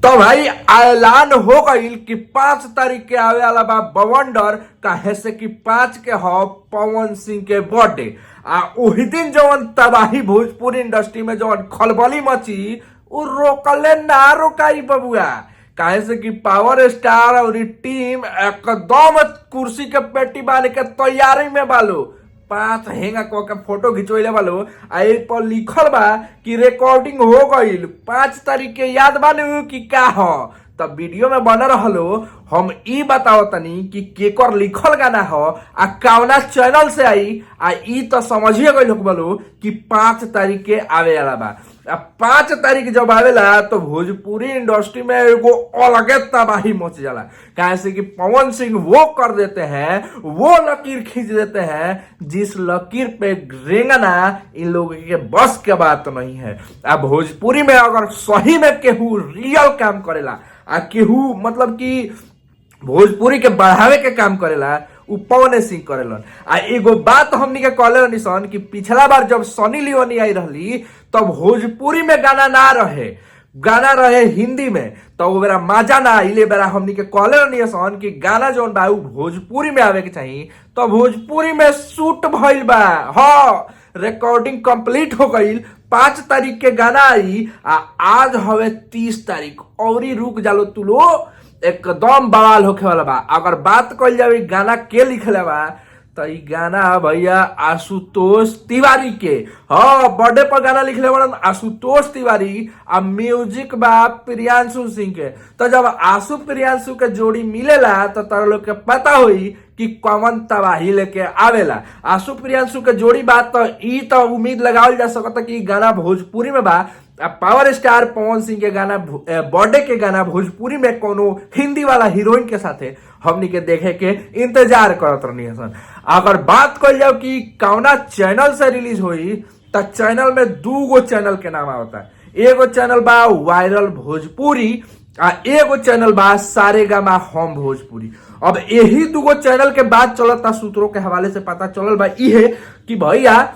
तो भाई ऐलान हो गईल कि 5 तारीख के आवे वाला बा बवंडर, काहे से कि 5 के ह पवन सिंह के बर्थडे। आ ओही दिन जवन तबाही भोजपुरी इंडस्ट्री में जवन खलबली मची उ रोकले ना रोकाई बबुआ। काहे से कि पावर स्टार और टीम एकदम कुर्सी के पेटी बांध के तैयारी में बालो। 5 हेंगा क के फोटो घिंचवैले बालो आ ए पर लिखल बा कि रिकॉर्डिंग हो गईल 5 तारीख के। याद बानू कि का ह? तब वीडियो में बन रहलो। हम ई बताओ तनी कि केकर लिखल गाना ह आ कौना चैनल से आई। आ ई तो समझिए गईल बोलो कि 5 तारीख के आवे वाला बा। आ 5 तारीख जब आवेला तो भोजपुरी इंडस्ट्री में एगो अलगे तबाही मच जाला। काहे से कि पवन सिंह वो कर देते हैं, वो लकीर खींच देते हैं जिस लकीर पे रेंगना इन लोगों के बस के बात नहीं है। आ भोजपुरी में अगर सही में केहू रियल काम करेला आ केहू मतलब कि भोजपुरी के बढ़ावे के काम करेला, उ पवन सिंह करेलन। आ एगो बात हमनी के कहले रहनी सन कि पिछला बार जब सनी लियोनी आई रहली तब भोजपुरी में गाना ना रहे, गाना रहे हिंदी में, तो वो बेरा मजा ना आइले। बेरा हमनी के कहले रहनी सन कि गाना जौन बा उ भोजपुरी में आवे के चाही, तो भोजपुरी में शूट भइल बा। हाँ, रिकॉर्डिंग कंप्लीट हो गईल, 5 तारीख के गाना आई। आ आज हवे 30 तारीख, औरी रुक जालो तू लो, एकदम बवाल होखे वाला बा। अगर बात कइल जावे गाना के लिखले बा, तो ई गाना भैया आशुतोष तिवारी के। हाँ, बर्थडे पर गाना लिखले बड़न आशुतोष तिवारी आ म्यूजिक बा प्रियांशु सिंह के। तो जब आशु प्रियांशु के जोड़ी मिलेला तो तारा लोग के पता होई कि कौन तबाही लेके आवेला। आशु प्रियांशु के जोड़ी बात तो ई तो उम्मीद लगावल जा सकता कि ई गाना भोजपुरी में बा। आ पावर स्टार पवन सिंह के गाना, बर्थडे के गाना भोजपुरी में कोनो हिंदी वाला हीरोइन के साथे हमनी के देखे के इंतजार करत रहनी सन। अगर बात कइल जाओ कि कौना चैनल से रिलीज होई, त चैनल में दू गो चैनल के नाम आवता। एगो चैनल बा वायरल भोजपुरी आ एगो चैनल बा सारेगामा हम भोजपुरी। अब यही दूगो चैनल के बात चलता। सूत्रों के हवाले से पता चलल बा इहे कि भैया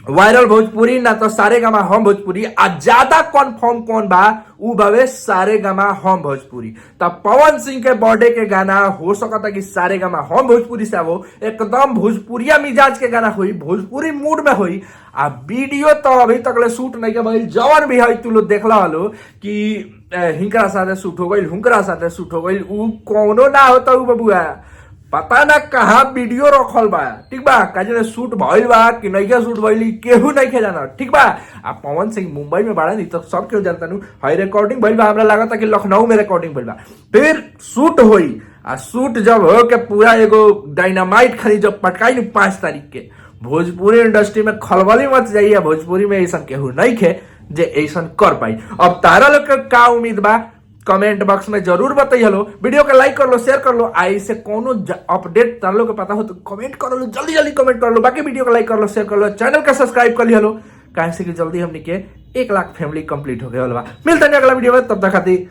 वायरल भोजपुरी ना तो सारेगामा हम भोजपुरी। आ ज्यादा कंफर्म कौन बा? उ बावे सारेगामा हम भोजपुरी। तब पवन सिंह के बर्थडे के गाना हो सकता कि सारेगामा हम भोजपुरी से आवो। एकदम भोजपुरिया मिजाज के गाना होई, भोजपुरी मूड में होई। आ वीडियो तो अभी तक ले शूट नहीं के भइल। जवन भी है तू लोग देखला हलो कि हिंकरा साथे शूट हो गइल, हुंकरा साथे शूट हो गइल, उ कौनो ना होता उ बबुआ। पता ना कहाँ वीडियो रखल बा। ठीक बा, काजे शूट भइल बा कि नइखे शूट भइल, केहू नइखे जाना। ठीक बा, आ पवन सिंह मुंबई में बाड़ा नी तो सब केहू जानता नु। हई रिकॉर्डिंग भइल बा, हमरा लागता कि लखनऊ में रिकॉर्डिंग भइल बा। फिर शूट होई आ शूट जब हो के पूरा एगो डायनामाइट खाली जब पटकाई नु 5 तारीख के, भोजपुरी इंडस्ट्री में खलबली मच जाइए। भोजपुरी में ऐसा केहू नहीं खे जे ऐसा कर पाई। अब तारा लोग के का उम्मीद बा, कमेंट बॉक्स में जरूर बताइए। लो वीडियो के लाइक कर लो, शेयर कर लो। आ इससे कोनो अपडेट तारा लोग के पता हो तो कमेंट कर लो, जल्दी जल्दी कमेंट कर लो। बाकी वीडियो को लाइक कर लो, शेयर कर लो, चैनल का सब्सक्राइब कर लिया लो, काहे से कि जल्दी हमनी के 1 लाख फैमिली कंप्लीट हो गया बा। मिलते हैं अगला वीडियो में, तब तक खातिर।